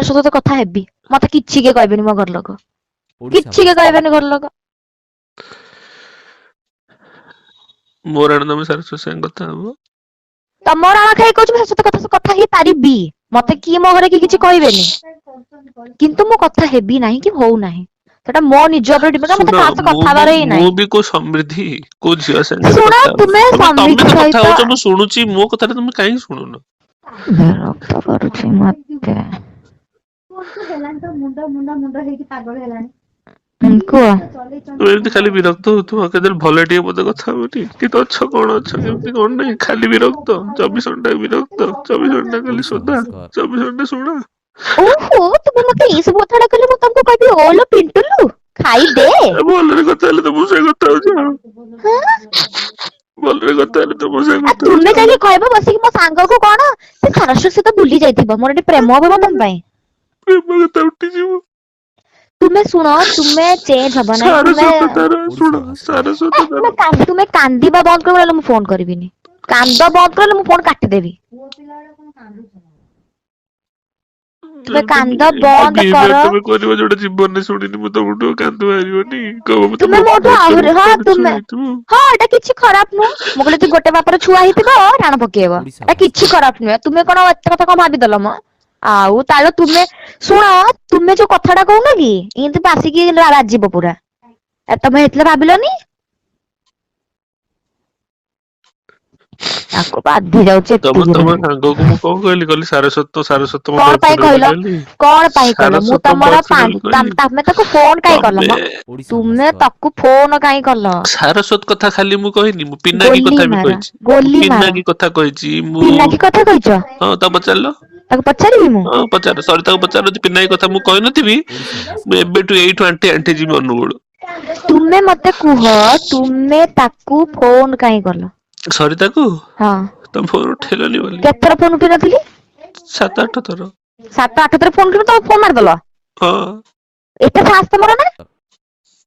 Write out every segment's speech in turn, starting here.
ସାରସ୍ୱତ ସହିତ କଥା ହେବି। ମତେ କିଛି କିଏ କହିବେନି ମୋ ଘର ଲୋକ। ଓଡ଼ିଶା କିଛି କିଏ ଭାସ୍କର। କହିବେନି ଘର ଲୋକ। ମୋ ରାଣ ତମେ ସାରସ୍ୱତ ସାଙ୍ଗେ କଥା ହବ। ତମ ରାଣ ଖାଇ କହୁଛି ମୁଁ ସାରସ୍ୱତ କଥା କଥା ହେଇପାରିବି। ମତେ କିଏ ମୋ ଘରେ କିଏ କିଛି କହିବେନି। କିନ୍ତୁ ମୁଁ କଥା ହେବି ନାହିଁ କି ହଉ ନାହିଁ। ସେଟା ମୋ ନିଜ ଉପରେ ଡିପେଣ୍ଡ, ମତେ ଶୁଣ, କାହା ସହ ମୁଁ କଥା ବି ହବାର ହିଁ ମୁଁ ନାହିଁ। ବି କୋଉ ସମୃଦ୍ଧି କୋଉ ଝିଅ ସାଙ୍ଗରେ ଶୁଣ କଥା ତୁମେ ତମେ ତମେ ସମୃଦ୍ଧି ତ କଥା ସହିତ ହଉଛ, ମୁଁ ଶୁଣୁଛି। ମୋ କଥାଟା ତମେ କାହିଁକି ଶୁଣୁନ? ବିରକ୍ତ କରୁଛି ମତେ। କୁହ। ତମେ ଏମିତି ଖାଲି ବିରକ୍ତ ହଉଥିବ, କେତେବେଳେ ଭଲ ଟିକେ ମତେ କଥା ହବନି କି ଅଛ କଣ ଅଛ କେମିତି କଣ ନାହିଁ, ଖାଲି ବିରକ୍ତ। 24 ଘଣ୍ଟା ବିରକ୍ତ, 24 ଘଣ୍ଟା ଖାଲି ଓଡ଼ିଶା ସୋଦା, ଭାସ୍କର। 24 ଘଣ୍ଟା ଶୁଣ। ଓହୋ, ତୁମେ ମତେ ଏଇ ସବୁ କଥା ଗୁଡା କହିଲେ ମୁଁ ତମକୁ କହିବି ଓଲୋ ପିଣ୍ଟୁଲୁ ଖାଇଦେ। ଭଲରେ କଥା ହେଲେ ତ ମୋ ସହ କଥା ହଉଛ। ହଁ। ଭଲରେ କଥା ହେଲେ ତ ମୋ ସହ ଆଉ କଥା ତୁମେ ହଉଛ। ଯାଇକି କହିବ ବସିକି ମୋ ସାଙ୍ଗକୁ କଣ ସେ ସାରସ୍ୱତ ସହିତ ବୁଲି ଯାଇଥିବ, ମୋର ଏଠି ପ୍ରେମ ହବ ତମ ପାଇଁ। ପ୍ରେମ କଥା ଉଠିଯିବ। ତୁମେ ଶୁଣ, ତୁମେ ଚେଞ୍ଜ ହବ ନାହିଁ ତୁମେ। ସାରସ୍ୱତ ତାର ଓଡ଼ିଶା ଶୁଣ, ଭାସ୍କର। ସାରସ୍ୱତ ତାର ତୁମେ କାନ୍ଦିବା ବନ୍ଦ କରିବ ନହେଲେ ମୁଁ ଫୋନ କରିବିନି। କାନ୍ଦ ବନ୍ଦ କଲେ ମୁଁ ଫୋନ କାଟିଦେବି। ତୁମେ ଏମିତି କାନ୍ଦ ଏମିତି ବନ୍ଦ ବିହେଭିୟର କର। ତମେ କରିବ ଯୋଉଟା ଜୀବନରେ ଶୁଣିନି ମୁଁ ତମଠୁ, କାନ୍ଦ ବାହାରିବନି, କହିବ ମୁଁ ତୁମେ ତମ ମୋଠୁ ଆହୁରି, ହଁ ବାପାର ଛୁଆ ତୁମେ, ହେଇଥିବ। ହଁ ଏଇଟା କିଛି ଖରାପ ନୁହଁ। ମୁଁ କହିଲି ତୁ ଗୋଟେ ବାପର ଛୁଆ ହେଇଥିବ ରାଣ ପକେଇବ, ଓଡ଼ିଶା ଏଟା କିଛି ଭାସ୍କର। ଖରାପ ନୁହେଁ। ତୁମେ କଣ ଏତେ କଥା କଣ ଭାବିଦେଲ ମ? ଆଉ ତାହେଲେ ତୁମେ ଶୁଣ, ତୁମେ ଯୋଉ କଥାଟା କହୁନ କି ଏମିତି ଆସିକି ରାଜିବ ପୁରା, ତମେ ହେଇଥିଲେ ଭାବିଲନି। ତାକୁ ବାଧି ଯାଉଛି ତମ ଏତିକିରେ। ତମ ସାଙ୍ଗକୁ ମୁଁ କଣ କହିଲି? କହିଲି ସାରସ୍ୱତ, ସାରସ୍ୱତ ମୋ କଣ ପାଇଁ ବୟଫ୍ରେଣ୍ଡ ବୋଲି କହିଲ? କହିଲି। କଣ ପାଇଁ କହିଲ? ମୁଁ ସାରସ୍ୱତ ତମର ବୟଫ୍ରେଣ୍ଡ ବୋଲି କହିଲି ତମେ ତାକୁ ଫୋନ କାଇଁ କଲ ତମେ। ମ? ଓଡ଼ିଶା ତୁମେ ଭାସ୍କର। ତାକୁ ଫୋନ କାଇଁ କଲ? ସାରସ୍ୱତ କଥା ଖାଲି ମୁଁ କହିନି, ମୁଁ ପିନାକୀ ଗୋଲି କଥା ବି ମାର, କହିଛି। ମୁଁ ଗୋଲି ମାର। ପିନାକୀ କଥା କହିଛି ମୁଁ। ପିନାକୀ କଥା କହିଛ? ହଁ, ତାକୁ ପଚାରିଲ। ତାକୁ ପଚାରିବି ମୁଁ? ହଁ, ପଚାର, ସରିତାକୁ ପଚାର। ଯଦି ପିନାକୀ କଥା ମୁଁ କହିନଥିବି, ଓଡ଼ିଶା ମୁଁ ଭାସ୍କର। ଏବେଠୁ ଏଇଠୁ ଆଣ୍ଠେଇ ଆଣ୍ଠେଇ ଯିବି ଅନୁଗୁଳୁ। ତୁମେ ମତେ କୁହ, ତୁମେ ତାକୁ ଫୋନ କାଇଁ କଲ? ସରିତାକୁ? ହଁ। ତମ ଫୋନ ଉଠେଇଲନି ବୋଲି। କେତେଥର ଫୋନ ଉଠେଇ ନଥିଲି? 7-8 ଥର। 7-8 ଥର ଫୋନ କରି ତମେ ଫୋନ ମାରିଦେଲ? ହଁ। ଏତେ ସାହସ ତମର ନା?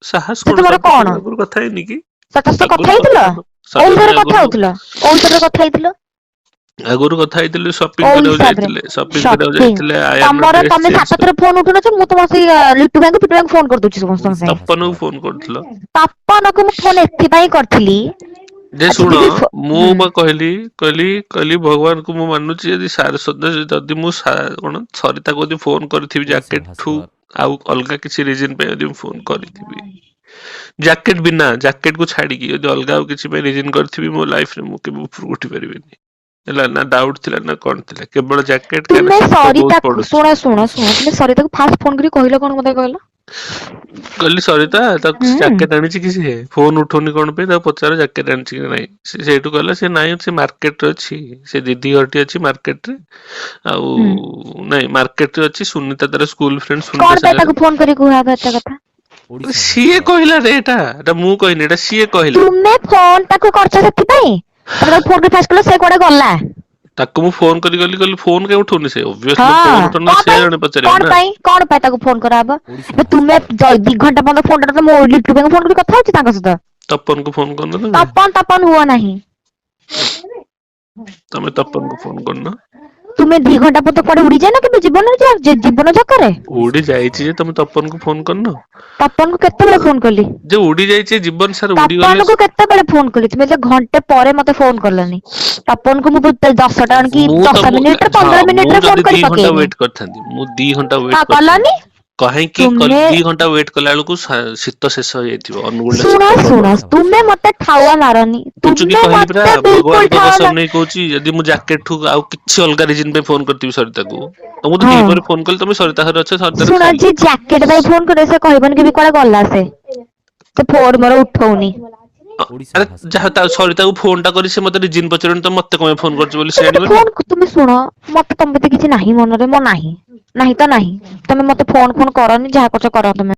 ସାହସ ସେ କଣ, ତୁମର ସରିତା କଣ? ସାଙ୍ଗେ ଆଗରୁ କଥା ହେଇନି କି? ସତ ସତ ଆଗରୁ କଥା ହେଇଥିଲ? ସରିତା କୋଉ ସାଙ୍ଗେ ବିଷୟରେ କଥା ଆଗରୁ ହଉଥିଲ? କୋଉ ବିଷୟରେ କଥା ହେଇଥିଲ? ଆଗରୁ କଥା ହେଇଥିଲି, ସପିଂ କୋଉ କରିବାକୁ ହିସାବରେ ଯାଇଥିଲେ, ସପିଂ କରିବାକୁ ସପିଂ? ଯାଇଥିଲେ ଆୟାନ ତମର ଡ୍ରେସ ତମେ ଚେଞ୍ଜ 7 ଥର ଫୋନ ଉଠଉନଛ, ମୁଁ ତମ ସେଇ ଲିଟୁ ଭାଇଙ୍କୁ ପିଟୁ ଭାଇଙ୍କୁ ଫୋନ କରିଦଉଛି ସମସ୍ତଙ୍କ ଓଡ଼ିଶା ସାଙ୍ଗେ। ତପନକୁ ଭାସ୍କର। ଫୋନ କରୁଥିଲ। ତପନକୁ ମୁଁ ଫୋନ ଏଥିପାଇଁ କରିଥିଲି। ଯେ ଆଚ୍ଛା ଶୁଣ, ଦିଦି ମୁଁ ହୁଁ ବା କହିଲି, କହିଲି କହିଲି ଭଗବାନଙ୍କୁ ମୁଁ ମାନୁଛି, ଯଦି ସାରସ୍ୱତ, ଯଦି ମୁଁ କଣ ସରିତାକୁ ଯଦି ଫୋନ କରିଥିବି ଓଡ଼ିଶା ଜ୍ୟାକେଟ ଠୁ ଭାସ୍କର। ଆଉ ଅଲଗା କିଛି ରିଜନ ପାଇଁ ଯଦି ମୁଁ ଫୋନ କରିଥିବି, ଜ୍ୟାକେଟ ବିନା, ଜ୍ୟାକେଟ କୁ ଛାଡିକି ଯଦି ଅଲଗା ଆଉ କିଛି ପାଇଁ ରିଜନ କରିଥିବି, ମୋ ଲାଇଫରେ ମୁଁ କେବେ ଉପରକୁ ଉଠି ପାରିବିନି। ହେଲା ନା ଡାଉଟ ଥିଲା ନା କଣ ଥିଲା, କେବଳ ଜ୍ୟାକେଟ, କାହିଁକିନା ତୁମେ ଶୀତ ବହୁତ ସରିତାକୁ ପଡୁଛି। ଶୁଣ ଶୁଣ ଓଡ଼ିଶା ଶୁଣ, ତୁମେ ସରିତାକୁ ଫାଷ୍ଟ ଫୋନ କରି କହିଲ କଣ ମତେ କହିଲ? କହିଲି ସରିତା, ତାକୁ ହୁଁ। ଜ୍ୟାକେଟ ଆଣିଛି କି, ସିଏ ଫୋନ ଉଠଉନି କଣ ପାଇଁ, ତାକୁ ପଚାର ଜ୍ୟାକେଟ ଆଣିଛି କି ନାଇଁ। ସେ ସେଇଠୁ କହିଲା ସେ ନାଇଁ, ସେ ମାର୍କେଟରେ ଅଛି, ସେ ଦିଦି ଘରଟି ଅଛି ମାର୍କେଟରେ, ଆଉ ହୁଁ। ନାଇଁ ମାର୍କେଟରେ ଅଛି ସୁନିତା, ତାର ସ୍କୁଲ ଫ୍ରେଣ୍ଡ ସୁନିତା କଣ ପାଇଁ ସାଙ୍ଗରେ। ତାକୁ ଫୋନ କରି କୁହାହବ ଏତେ କଥା? ଓଡ଼ିଶା ସିଏ ଭାସ୍କର। କହିଲା ରେ, ଏଟା ଏଟା ମୁଁ କହିନି, ଏଟା ସିଏ କହିଲା। ତୁମେ ଫୋନ ତାକୁ କରିଛ ସେଥିପାଇଁ? ତମେ ତାକୁ ଫୋନ କରି ଫାଷ୍ଟ କଲ ସେ କୁଆଡେ ଗଲା? ତାକୁ ମୁଁ ଫୋନ କରି ଗଲି, କହିଲି ଫୋନ କାଇଁ ଉଠଉନି ସେ, ହଁ ଓବିୟସଲି ଫୋନ ଉଠଉନି, କଣ ସେ ପାଇଁ? ଜଣେ ପଚାରିବ କଣ ନା। ପାଇଁ, କଣ ପାଇଁ ତାକୁ ଫୋନ କରାହବ? ଓଡ଼ିଶା ଏବେ ତୁମେ ଭାସ୍କର। 2 ଘଣ୍ଟା ପର୍ଯ୍ୟନ୍ତ ଫୋନ ଟା, ମୁଁ ଲିଟୁ ଭାଇଙ୍କୁ ଫୋନ କରି କଥା ହଉଛି ତାଙ୍କ ସହିତ। ତପନକୁ ଫୋନ କରୁନ ତମେ? ତପନ ତପନ ହୁଅ ନାହିଁ। ତମେ ତପନକୁ ଫୋନ କରୁନ? ତୁମେ 2 ଘଣ୍ଟା ପର୍ଯ୍ୟନ୍ତ କୁଆଡେ ଉଡିଯାଇନ କେବେ ଜୀବନରେ, ଜୀବନ ଯାକରେ? ଉଡି ଓଡ଼ିଶା ଯାଇଛି ଭାସ୍କର। ଯେ ତମେ ତପନକୁ ଫୋନ କରିନ? ତପନକୁ କେତେବେଳେ ଫୋନ କଲି? ଯେ ଉଡି ଯାଇଛି ଜୀବନ ସାରା ଉଡିଗଲେ। ତପନକୁ କେତେବେଳେ ଫୋନ କଲି? ତୁମେ ଯେ ଘଣ୍ଟେ ପରେ ମତେ ଫୋନ କଲନି। ତପନକୁ ମୁଁ 10ଟା କି ମୁଁ 10 ତମ ମିନିଟରେ ହଁ, 15 ମୁଁ ମିନିଟରେ ଯଦି ଫୋନ ଦି କରି ଘଣ୍ଟା ପକେଇନି। ୱେଟ କରିଥାନ୍ତି, ମୁଁ 2 ଘଣ୍ଟା ହଁ ୱେଟ କରିଥାନ୍ତି। କଲନି। କାହିଁକି? ତୁମେ 2 ଘଣ୍ଟା ୱେଟ କଲା ବେଳକୁ ଶୀତ ଶେଷ ହେଇଯାଇଥିବ, ଅନୁଗୁଳରେ ଶୁଣ ଶୀତ ଶୁଣ, ପ୍ରବଳ। ଓଡ଼ିଶା ତୁମେ ଭାସ୍କର। ମତେ ଠାଉଆ ମାରନି। ପୁଚୁକି ତୁମେ କହିଲି ପରା, ମତେ ବିଲକୁଲ ଭଗବାନଙ୍କ ଠାଉଆ କସମ ନେଇ କହୁଛି, ଯଦି ମୁଁ ଜ୍ୟାକେଟ ଠୁ ଆଉ କିଛି ଅଲଗା ରିଜନ ପାଇଁ ଫୋନ କରିଥିବି ସରିତାକୁ, ତମକୁ ତ ହଁ ଦିପହରେ ଫୋନ କଲି, ତମେ ସରିତା ଘରେ ଅଛ, ସରିତାରେ ଶୁଣ, ଖାଇଲ। ଯିଏ ଜ୍ୟାକେଟ ପାଇଁ ଫୋନ କରେ ସେ କହିବନି କେବେ କୁଆଡେ ଗଲା ସେ ସେ ଫୋନ ମୋର ଉଠଉନି। ଓଡ଼ିଶା ଆରେ ଭାସ୍କର। ଯାହା ତା ସରିତାକୁ ଫୋନ ଟା କରି ସେ ମତେ ରିଜିନ ପଚାରିବନି ତ ମତେ କଣ ପାଇଁ ଫୋନ କରିଛି ବୋଲି ସେ ସେ ମତେ ଜାଣିବନି? ଫୋନ, ତୁମେ ଶୁଣ, ମତେ ତମ ପ୍ରତି କିଛି ନାହିଁ ମନରେ, ମୋ ନାହିଁ ନାହିଁ ତ ନାହିଁ। ତମେ ମତେ ଫୋନ ଫୋନ କରନି, ଯାହା କରୁଛ କର ତମେ।